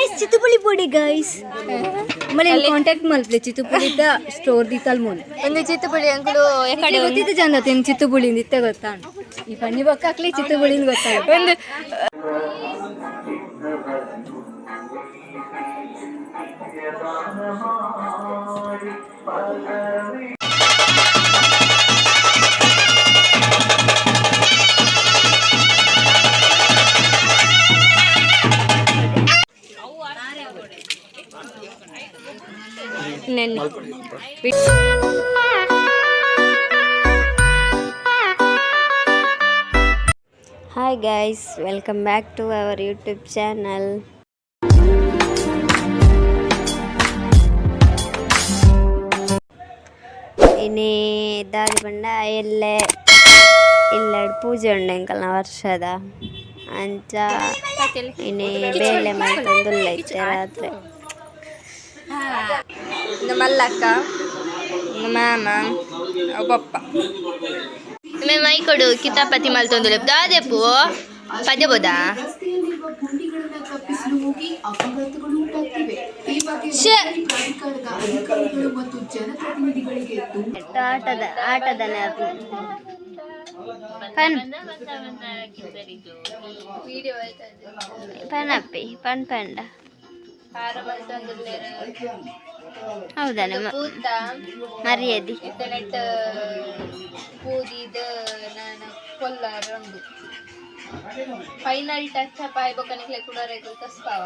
Guys, ಚಿತ್ತುಪುಳಿ ಪೊಡಿ guys. ಮಳೆ contact ಮಲ್ಪಲೆ, ಚಿತ್ತುಪುಳಿತ store ದಿತ್ತಲ್ ಮೂಲ. ಒಂದು ಚಿತ್ತುಪುಳಿ ಅಂಕುಲು. ಕಡೆ ಗೊತ್ತಿತ್ತು ಚಂದ ತಿನ್ ಚಿತ್ತುಪುಳಿ ಇತ್ತೆ ಗೊತ್ತಾ? ಈ ಪನ್ನಿ ಬೊಕ್ಕ ಹಾಕ್ಲಿ ಚಿತ್ತುಪುಳಿ ಗೊತ್ತಾಗ. ಒಂದು ನೆನ್ನೆ. Hi guys, welcome back to our YouTube channel. ಇನಿ ದಾದಿ ಪಂಡ ಎಲ್ಲೆ ಇಲ್ಲಡ್ ಪೂಜೆ ಉಂಡು ಎಂಕಲ್ನ ವರ್ಷದ. ಅಂಚ ಇನಿ ಬೇಲೆ ಮಲ್ತೊಂದುಲ್ಲ ಇತ್ತೆ ರಾತ್ರೆ. ಮಲ್ಲಕ್ಕ, ಮಾಮ, ಪಪ್ಪ ಮೇ ಮೈಕೊಡು ಕಿತಾಪತಿ ಮಲ್ತೊಂದುಲ್ಲ. ದಾದೆಪು ಪದ್ಯ ಬೋದಾ? ರಸ್ತೆಯಲ್ಲಿರುವ ಗುಂಡಿಗಳನ್ನ ತಪ್ಪಿಸಲು ಹೋಗಿ ಅಪಘಾತಗಳು ಉಂಟಾಗ್ತಿವೆ. ಈ ಬಗ್ಗೆ ಶ್ಯೆ. ಪ್ರಾಧಿಕಾರದ ಅಧಿಕಾರಿಗಳು ಮತ್ತು ಜನಪ್ರತಿನಿಧಿಗಳಿಗೆ ದೂರು ಆಟದ ಆಟದ ಪನ್ ಪನಪ್ಪಿ ಪನ್ ಪಂಡ. ಹೌದಾನೆ? ಮರ್ಯಾದೆ. ನೆಟ್ ಪೂದಿದ್ ನಾನು ಕೊಲ್ಲಾರಂದು ಫೈನಲ್ ಟಚ್ ಅಪ್ ಆಯ್ಬೊಕ್ಕ ನಿಕ್ಲೆ ಕುಡರೆಗ್ ತಸ್ಪಾವ.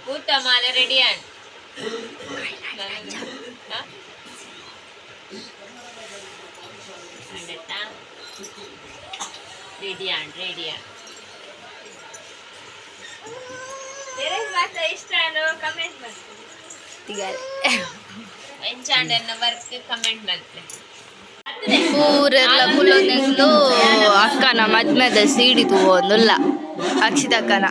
ಪೂತ ಮಾಲೆ ready and. Ready and ready and. ಇಷ್ಟ ಕಮೆಂಟ್ ಮಾಡ್ತೀನಿ. ಎಂಚಾಂಡ್ ವರ್ಕ್ ಕಮೆಂಟ್ ಮಾಡ್ತೆ. ಪೂರೆಲ್ಲ ಕುಲೊಂದೆಂಗ್ಲು ಅಕ್ಕನ ಮದ್ಮೆದ ಸೀಡಿ ತೂವೊಂದುಲ್ಲ, ಅಕ್ಷಿತಕ್ಕನ.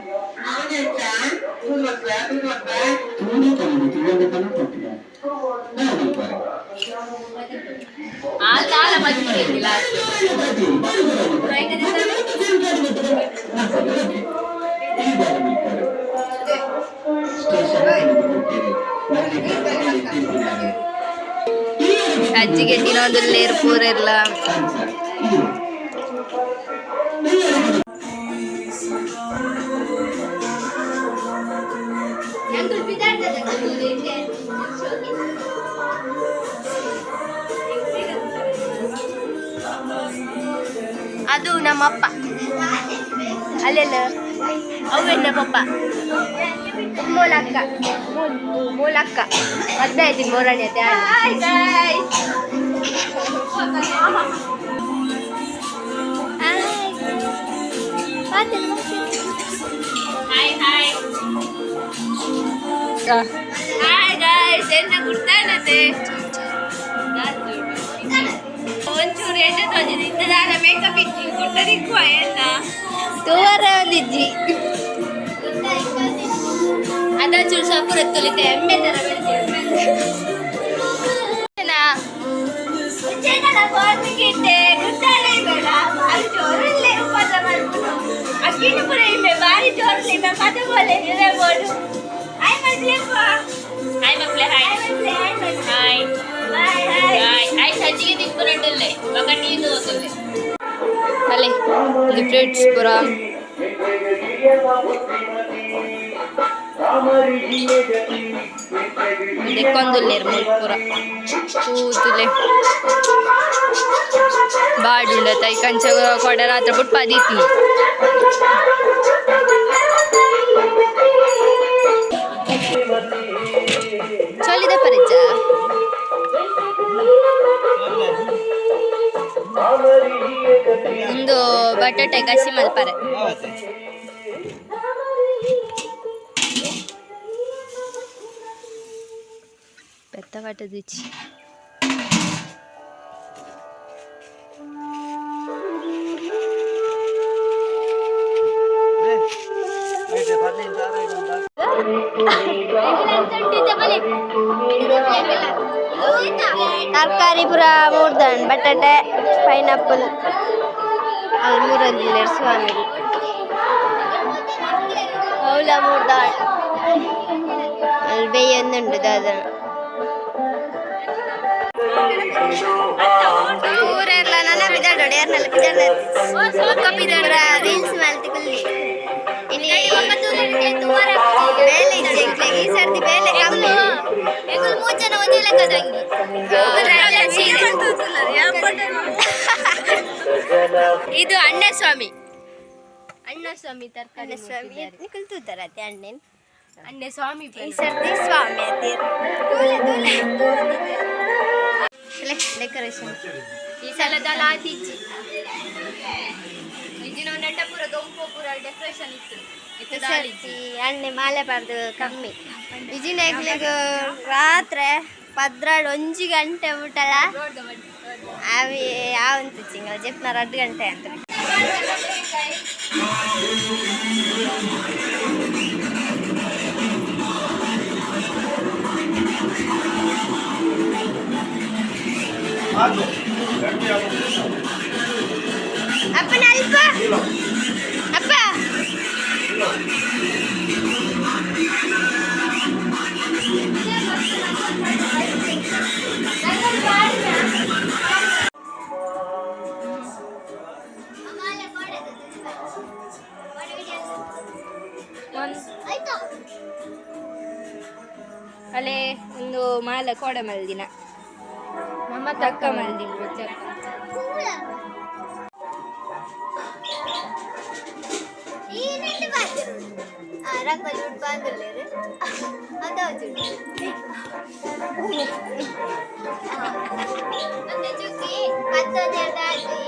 ಆ ತಾಳ ಮದ್ವೆ. ಅಜ್ಜಿಗೆ ತಿನ್ನೋದುಲ್ಲೇರು ಪೂರೆಲ್ಲ. ಅದು ನಮ್ಮಪ್ಪ ಅಲ್ಲೆಲ್ಲ. ಅವೆಲ್ಲ ಪಪ್ಪ. ಮೂಲಕ್ಕ ಮೂಲಕ್ಕ ಮದ್ವೆ ಆಯ್ತು ಮೂರನೇ. Hi guys. Hi hi hi guys. ಎನ್ನ ಗುರ್ತಾನತೆ ಒಂಚೂರು ಎಣ್ಣೆ ತೋಜಿದೆ. ಇತ್ತ ದಾದ ಮೇಕಪ್ ಇಚ್ಚಿ ಗುರ್ತ ದಿಕ್ಕುವ ಎನ್ನ. ತೂವರೆ ಒಂದಿಜ್ಜಿ. ಅದೊಂಚೂರು ಸಪುರ ತುಲಿತೆ ಎಮ್ಮೆ ತರ ಬೆಳ್ತಿ. ಬಾರಿ ಜೋರುಲ್ಲೆ ಉಪದ್ರ ಮಲ್ಪುನು. ಅಕ್ಕಿನ ಪುರ ಇಮ್ಮೆ ಬಾರಿ ಜೋರುಲ್ಲೆ. ಇಮ್ಮೆ ಪದ ಬೋಲೆ ಇರೆ ಬೋಡು. ಹಾಯ್ ಮಲ್ಪ್ಲೆಪ್ಪ. ಹಾಯ್ ಮಕ್ಳೆ, hi hi hi bye hi hi hi. ಸಜ್ಜಿಗೆ ತಿನ್ಪುನಟ್ಟುಲ್ಲೆ ಬೊಕ ಟೀ ತೋತುಲ್ಲೆ. ಅಲ್ಲೇ ಇದು ಫ್ರೂಟ್ಸ್ ಪೂರ. ದೆಕ್ಕೊಂದುಲ್ಲೇರು ಮುಲ್ಪ ಪೂರ ಪೂತುಲೆ ಬಾಡುಂಡತ. ಈ ಕಂಚ ಕೊಡ ರಾತ್ರಿ ಬುಟ್ಪ ದೀತಿ. ಚೊಲಿದ ಪರಿಚ. ಒಂದು ಬಟಾಟೆ ಕಸಿ ಮಲ್ಪರೆ. ಪೆತ್ತ ಪಟ್ಟದಿಚ್ಚಿ. ತರಕಾರಿ ಪೂರ ಮೂರ್ದನ್, ಬಟಾಟೆ, ಪೈನಾಪಲ್. ಅಲ್ಲಿ ಮೂರೊಂದಿಲ್ಲೆರ್ ಸ್ವಾಮಿ. ಅವ್ಲ ಮೂರ್ದ ಅಲ್ಲಿ ಬೇಯೊಂದುಂಡು ದಾದನ. ಊರೆರ್ಲ ನನ ಪಿದಾಡೋಡು, ಏರ್ನಲ್ಲ ಪಿದಾಡ ರೀಲ್ಸ್ ಮಲ್ತಿ ಕುಲ್ಲಿ. ಇನಿ ಬೇಲೆ ಇಜ್ಜಿ ಎಂಕ್ಲೆಗ್ ಈ ಸರ್ತಿ, ಬೇಲೆ ಕಮ್ಮಿ. ಎಂಕುಲು ಮೂರು ಜನ ಒಂದೇ ಲೆಕ್ಕದಂಗಿ. ಇದು ಅಣ್ಣಸ್ವಾಮಿ, ಅಣ್ಣಸ್ವಾಮಿ ತರಕಾರಿ. ಸ್ವಾಮಿ ನಿಕುಲು ತೂತಾರತ್ತೆ ಅಣ್ಣನ್. ಅಣ್ಣೆ ಸ್ವಾಮಿ. ಈ ಸರ್ತಿ ಸ್ವಾಮಿ ಅತ್ತೀರ್. ತೂಲೆ ತೂಲೆ ಡೆಕೋರೇಷನ್. ಈ ಸಲದ ಆತಿಚ್ಚಿ ಇಜಿನ ನೆಟ್ಟ ಪೂರ ದೊಂಪು ಪೂರ ಡೆಕೋರೇಷನ್ ಇತ್ತು. ಈ ಸರ್ತಿ ಅಣ್ಣೆ ಮಾಲೆ ಪಾಡ್ದು ಕಮ್ಮಿ. ಇಜಿನ ಎಂಕ್ಲೆಗ್ ರಾತ್ರೆ 12, 1 ಗಂಟೆ ಮುಟ್ಟಲ ಅವಿ ಯಾವಂತ ಚಿಂಗಲ ಜೆಪ್ನ 2 ಗಂಟೆ ಅಂತ. ಅಪ್ಪನ ಅಲ್ಪ ಅಪ್ಪ. ಅಲ್ಲೇ ಒಂದು ಮಾಲ ಕೋಡ ಮಲ್ದಿನ ನಮ್ಮ ತಕ್ಕ ಮಲ್ದಿನ ಬೊಚ್ಚಕ್ಕ. ರಂಗೋಲಿ ಉಡ್ಪ ಅಂದುಲ್ಲೇರು ಅದು. ಒಂದು ಚುಕ್ಕಿ ಮತ್ತೊಂದು ಆಜಿ.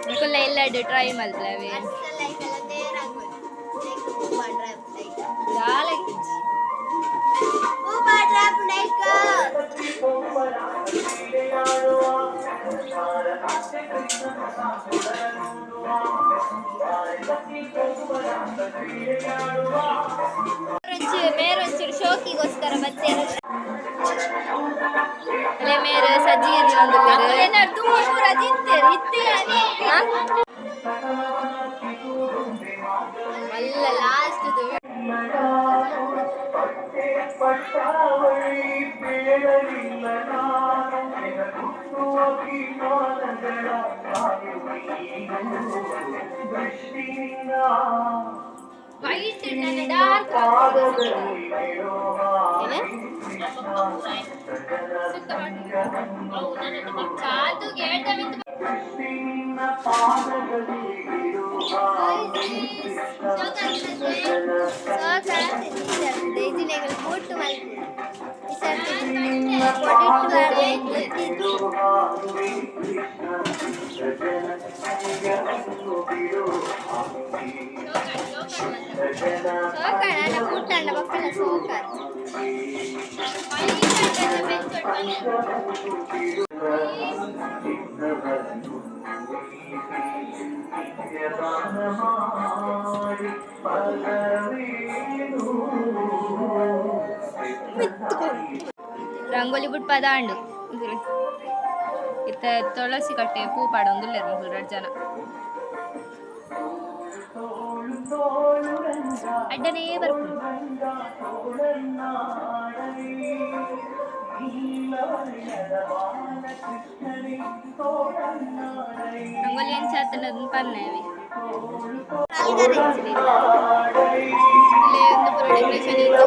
ನಿಕುಲ್ಲ ಎಲ್ಲ ಟ್ರೈ ಮಲ್ಪಲವೆ. ರಂಗೋಲಿ ದಾಲ. ಹೂ ಪಾಡ್ರ. ಮೇರೊಂಚೂರು ಶೋಕಿಗೋಸ್ಕರ ಬತ್ತೇರ. ಅಲ್ಲೇ ಮೇರೆ ಸಜ್ಜಿಗೆ ದಿನೊಂದುಲ್ಲೆರ್. ಪೂರ ತಿಂತೇರು ಇತ್ತೆ. ಮಲ್ಲ ಲಾಸ್ಟ್. White dark. ಏನು? ಚಾದು ಹೇಳ್ತಾ ಮಿತ್ತು. ದೇಜಿನೆಗಳು ಬೂಟು ಮಲ್ಪುನು. ಈ ಸರ್ತಿ ಪೊಡಿಟ್ಟು ಗೊತ್ತಿಜ್ಜಿ. ಸೋಕಾಣ ಅಲ್ಲ, ಬೂಟಂಡ ಬಕ್ಕಲ ಸೋಕಾರ್. ರಂಗೋಲಿ ಬುಟ್ ಪದಾಂಡು ಇತ್ತ ತುಳಸಿ ಕಟ್ಟೆ ಪೂ ಪಾಡೊಂದುಲ್ಲೆರ್ ಮೊಕುಲು ರಡ್ಡ್ ಜನ. ಅಡ್ಡನೇ ಬರ್ಪುಂಡು. ರಂಗೋಲಿ ಎಂಚ ಆತುಂಡು ಪನ್ನೆ ಅವಿ. ಇಲ್ಲೇ ಒಂದು ಪೂರ ಡೆಕೋರೇಷನ್ ಇತ್ತು.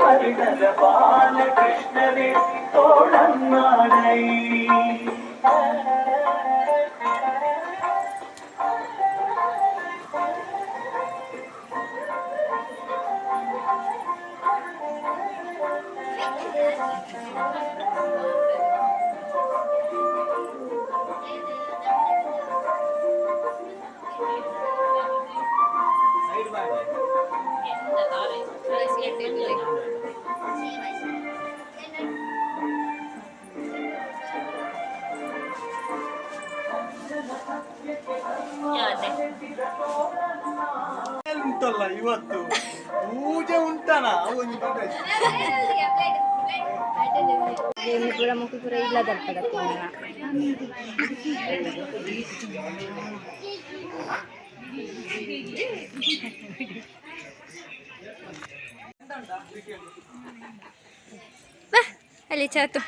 ತುಳಸಿ ಕಟ್ಟೆ ಇಲ್ಲಿ. ಉಂಟಲ್ಲ, ಇವತ್ತು ಪೂಜೆ ಉಂಟನ ಒಂದು. ಪೂರ ಮುಖ ಪೂರ ಇಲ್ಲ ದಲ್ಪದ. ಬಾ ಅಲ್ಲಿ ಚಾತು.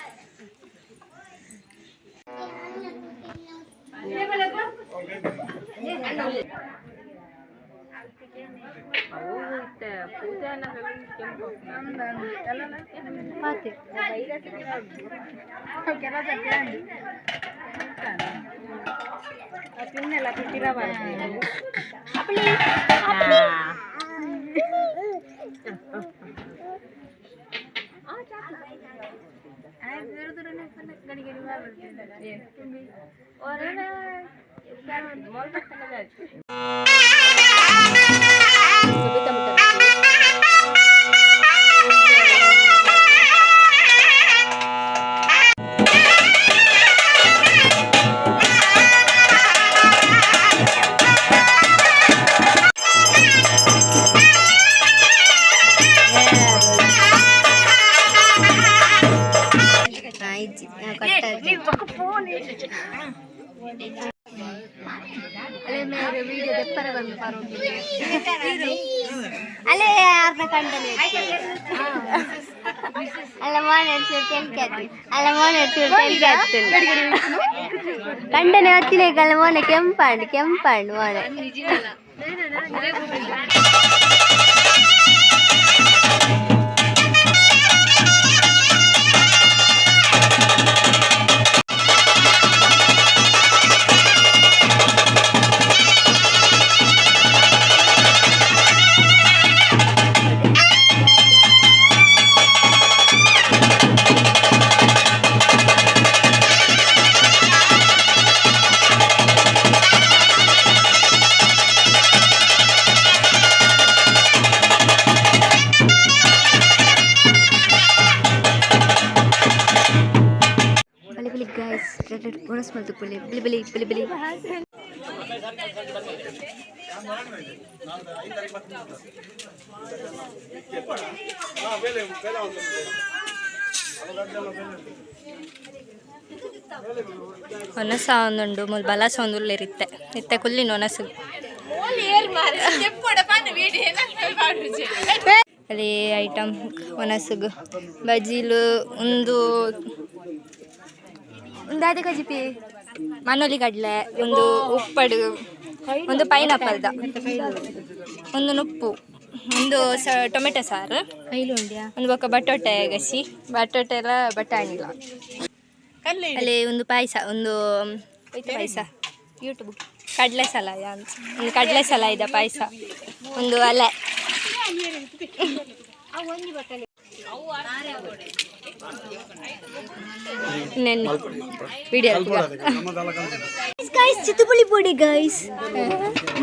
ಇಜ್ಜಿ ನಾವು ಕಟ್ಟಾಗಿ. ವಿಡಿಯೋ ದೆಪ್ಪರ ಬಂದು ಪರವಾಗಿಲ್ಲ. ಅಲ್ಲೇ ಅರ್ಧ ಕಂಡನೆ ಅಲ್ಲ, ಮೋನೆ ತೆಲ್ಕೆ ಆತು ಅಲ್ಲ, ಮೋನೆ ತೆಲ್ಕೆ ಆತು ಕಂಡನೆ ಹೊತ್ತಿನ ಕಲ್ಲ ಮೋನೆ ಕೆಂಪಾಂಡು ಕೆಂಪಾಂಡು ಮೋನೆ. ಬಲಿ ಬಲಿ ಗೈಸ್, ಬೋನಸ್ ಮಲ್ತು ಪುಲಿ ಬಲಿ ಬಲಿ ಬಲಿ ಬಲಿ. ಒನಸ ಒಂದುಂಡು ಮುಲ್ ಬಲಸ ಒಂದು ಉಲ್ಲೇರಿತ್ತೆ ಇತ್ತೆ ಕುಲ್ಲಿನ ಒನಸು. ಅಲ್ಲಿ ಐಟಮ್ ಒನಸುಗು ಬಜಿಲು ಒಂದು ಒಂದು ಅದೇ ಕಜಿಪಿ ಮನೋಲಿ ಕಡಲೆ, ಒಂದು ಉಪ್ಪಡು, ಒಂದು ಪೈನಾಪಲ್ದ, ಒಂದು ನುಪ್ಪು, ಒಂದು ಸ ಟೊಮೆಟೊ ಸಾರು, ಒಂದು ಬೊಕ್ಕ ಬಟೋಟೆ ಗಸಿ, ಬಟೋಟೆ ಎಲ್ಲ ಬಟಾಣಿಲ್ಲ. ಅಲ್ಲಿ ಒಂದು ಪಾಯಸ, ಒಂದು ಪಾಯಸ ಯೂಟ್ಯೂಬ್ ಕಡಲೆ ಸಲಾಯ ಅಂತ, ಒಂದು ಕಡಲೆ ಸಲಾಯ್ದ ಪಾಯಸ, ಒಂದು ಅಲೆ. ನೆನ್ನೆ ವಿಡಿಯೋ. ಗೈಸ್, ಚಿತ್ತುಪುಳಿ ಪೊಡಿ ಗೈಸ್,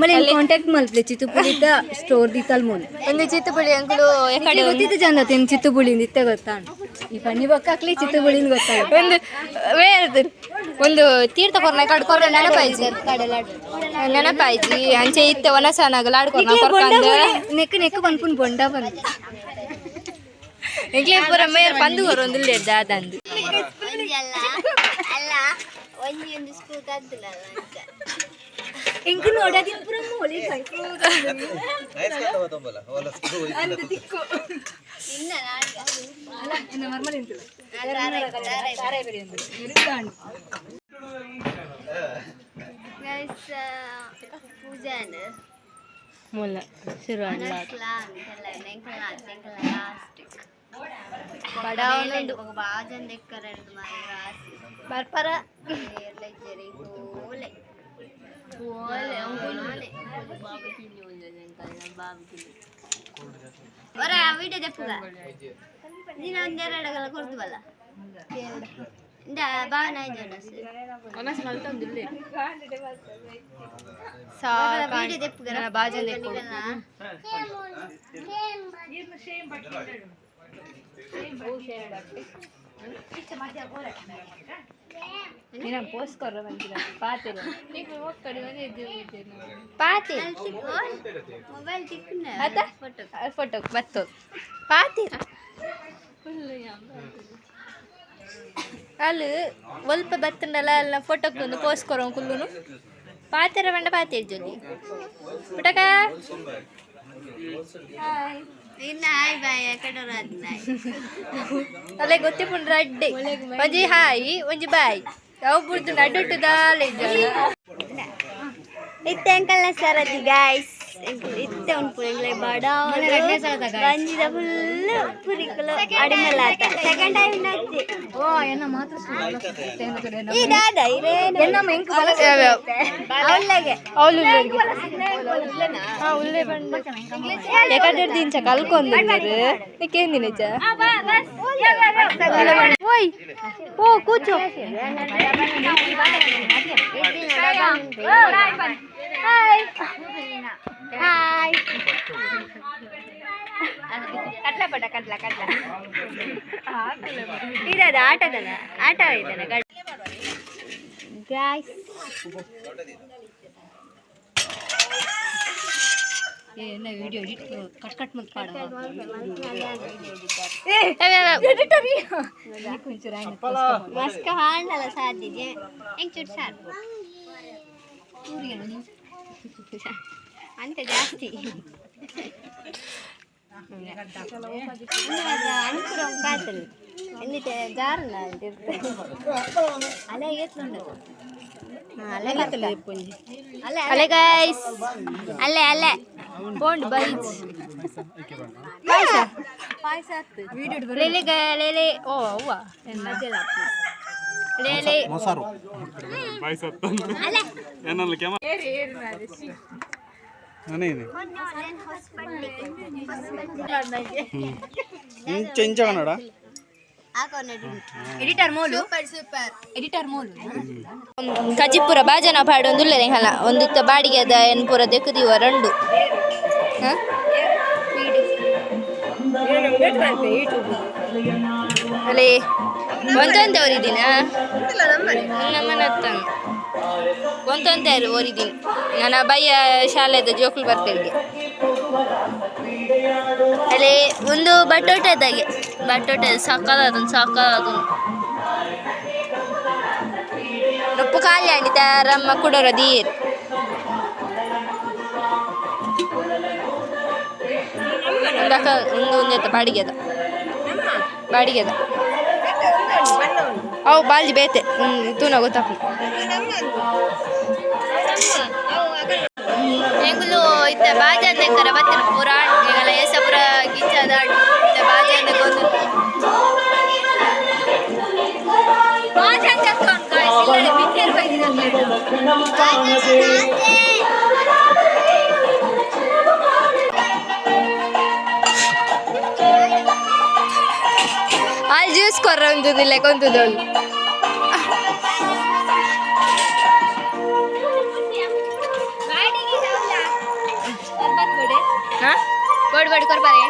ಮಳೆ ಕಾಂಟ್ಯಾಕ್ಟ್ ಮಲ್ಪಲೆ ಚಿತ್ತುಪುಳಿತ ಸ್ಟೋರ್ ದಿತ್ತಲ್ ಮೂಲ. ಒಂದು ಚಿತ್ತುಪುಳಿ ಅಂಕಲು. ಕಡೆ ಗೊತ್ತಿತ್ತು ಚಂದ ತಿನ್ ಚಿತ್ತುಪುಳಿಂದ ಇತ್ತೆ ಗೊತ್ತಾ ಈ ಪನ್ನಿ ಬೊಕ್ಕಾಕ್ಲಿ ಚಿತ್ತುಪುಳಿಂದ ಗೊತ್ತಾಗ. ಒಂದು ಬೇರೆ ಒಂದು ತೀರ್ಥ ಕೊರ್ನ ಕಡ್ ಕೊರ್ನ ನೆನಪಾಯ್ಜಿ ನೆನಪಾಯ್ಜಿ ಅಂಚೆ ಇತ್ತೆ ಒನಸನಾಗ ಲಾಡ್ ಕೊರ್ನ ಕೊರ್ಕಂದು. ನೆಕ್ ನೆಕ್ ಪನ್ಪುನ್ ಬೊಂಡ ಬಂದು. ಎಂಕ್ಲೆ ಪೂರ ಮೇರ್ ಪಂದು ಕೊರೊಂದು ದಾದಂದು. ಒಂಜಿ ಅಲ್ಲ ಅಲ್ಲ, ಒಂಜಿ ಒಂದು ಸ್ಕೂಲ್ ಕದ್ದಿಲ್ಲ ಅಂತ. ಎಂಕ್ ನೋಡದಿನ ಪೂರ ಮೋಲಿ. ಇನ್ನ ನಾರ್ಮಲ್. ಗೈಸ್, ಪೂಜಾನ ಮುಲ್ಲ ಶುರು. ಲಾಸ್ಟ್ ಬಾಜನ್ ದೆಕ್ಕರೆಂದು ಮಾರೆ. ಬರ್ಪರ. ಓಲೆ ಓಲೆ ಓಲೆ ಹೊರ ವಿಡಿಯೋ ದೆಪ್ಪುಗ ನೀನು ಒಂದೆರಡು ಕೊಡ್ತೀವಲ್ಲ ಇಂದ ಭಾವನ ವಿಡಿಯೋ ದೆಪ್ಪುಗ. ಬಾಜನ್. ಪೋಸ್ಟ್ ಕೊರ್ರ ಬಂದಿಲ್ಲ ಪಾತಿರ ಪಾತಿ. ಮೊಬೈಲ್ ತಿಕ್ಕುನ. ಅತ ಫೋಟೋ ಬತ್ತು ಪಾತಿ. ಅಲ್ಲಿ ಒಲ್ಪ ಬತ್ತಂಡಲ ಅಲ್ಲ ಫೋಟೋಕ್ಕೊಂದು ಪೋಸ್ ಕೊರೋ ಕುಲ್ಲುನು ಪಾತೆರ ಬಂಡ ಪಾತೆರ್ ಜೊಲಿ ಪುಟಕ. ಇನ್ನ ಹಾಯ್ ಬಾಯ್ ಕಡೋರ. ಅಲ್ಲೇ ಗೊತ್ತಿಪುಂಡ್ರ ಅಡ್ಡೆ ಒಂಜಿ ಹಾಯ್ ಒಂಜಿ ಬಾಯ್ ಅವು ಬುಡ್ದು ನಡುಟು ದಾಲ. ಇತ್ತೆ ಅಂಕಲ್ನ ಸರದಿ ಗಾಯ್ಸ್. ಇತ್ತೆ ಉಂಟು ಎಂಗ್ಲೆ ಬಡ ಬಂಜಿದ ಫುಲ್ ಪುರಿಕುಲು ಅಡಿಮಲ್ಲ ಆತ ಸೆಕೆಂಡ್ ಟೈಮ್ ನಚ್ಚಿ. ಓ ಎನ್ನ ಮಾತ್ರ. ಈ ದಾದ ಇರೇನು ಅವಳಿಗೆ. ಅವಳು ಉಲ್ಲೆ ಬಂಡ ಎಕಡೆ ದಿಂಚ ಕಲ್ಕೊಂದು ನಿಕ್ಕೇಂದಿನ. ಓಯ್ ಓ ಕೂಚೋ. Hi hi. ಕಟ್ಲ ಪಟ ಕಟ್ಲ ಕಟ್ಲ. ಇರೋದು ಆಟದನ ಆಟ ಇದನ ಗಾಯ್ಸ್. ಏನ ವಿಡಿಯೋ ಎಡಿಟ್ ಕಟ್ ಕಟ್ ಮಲ್ತ್ ಪಾಡ. ಮಸ್ಕ ಹಾಂಡಲ ಸಾಧ್ಯತೆ ಹೆಂಗ್ ಚುಟ್ ಸಾರ್ ಅಂತ ಜಾಸ್ತಿ ಅಂಕುರ ಕಾತಲ್ ಎಂದಿತ್ತೆ ಜಾರಲ್ಲ. ಅಲೆ ಏತ್ಲುಂಡು ಅಲೆ. ಅಲೆ. ಅಲೆ ಗೈಸ್. ಅಲ್ಲೇ ಅಲ್ಲೇ. ಪೋಂಡ್ ಬೈಜ್ ಲೇಲೆ ಲೇಲೆ ಓ ಅವ್ವ ಲೇಲೆ. ಮೊಸರು ಏನಲ್ಲ ಕೆಮ ನಾನೇನು ಇಂಚ ಇಂಚ ಕನ್ನಡ. ಎಡಿಟರ್ ಮೋಲು. Super super. ಎಡಿಟರ್ ಮೋಲು. ಕಜಿಪುರ ಬಾಜನ ಪಾಡೊಂದುಲ್ಲೆರೆ ಹಲ ಒಂದಿತ್ತ ಬಾಡಿಗೆದ ಎನ್ ಪೂರ ದೆಕ್ಕುದಿವ ರಂಡು. ಹ? ಅಲೇ ಒಂದೊಂದೇ ಒರಿದಿನ ನಮ್ಮನೆ ಹತ್ತಂದು ಒಂದೊಂದೇ ಒರಿದಿನಿ ನನ್ನ ಬಯ್ಯ ಶಾಲೆದ ಜೋಕುಲು ಬರ್ಪೆರ್ಗೆ. ಅಲ್ಲಿ ಒಂದು ಬಟೋಟೆದಾಗೆ ಬಟೋಟೆ ಸಕ್ಕದಾದನ್ ಸಕ್ಕದಾದನ್. ರೊಪ್ಪು ಖಾಲಿ ಅಂಡಿ ರಮ್ಮ ಕುಡೋರ ದೀರ್. ಒಂದಕ್ಕ ಒಂದು ಒಂದೆತ್ತ ಬಾಡಿಗೆದ ಬಾಡಿಗೆದ ಅವು ಬಾಲ್ಜಿ ಬೇತೆ ತೂನ ಗೊತ್ತಾಪು. ಎಂಗುಲು ಇತ್ತ ಬಾಜಾರ್ ಕರ ಬತ್ತಿನ ಪೂರ ಎಂಗಲ ಏಸ ಪೂರ ಗಿಂಚದ ಇತ್ತ ಬಾಜಾರ್ ಗೊಂದು. ಅಲ್ಲಿ ಜ್ಯೂಸ್ ಕೊರ್ರ ಒಂದುದಿಲ್ಲ ಕೊಂತುದೋಳು. ಹಾ ಬೋಡ್ ಬೋಡ್ ಕೊರ್ಪಾರೆ.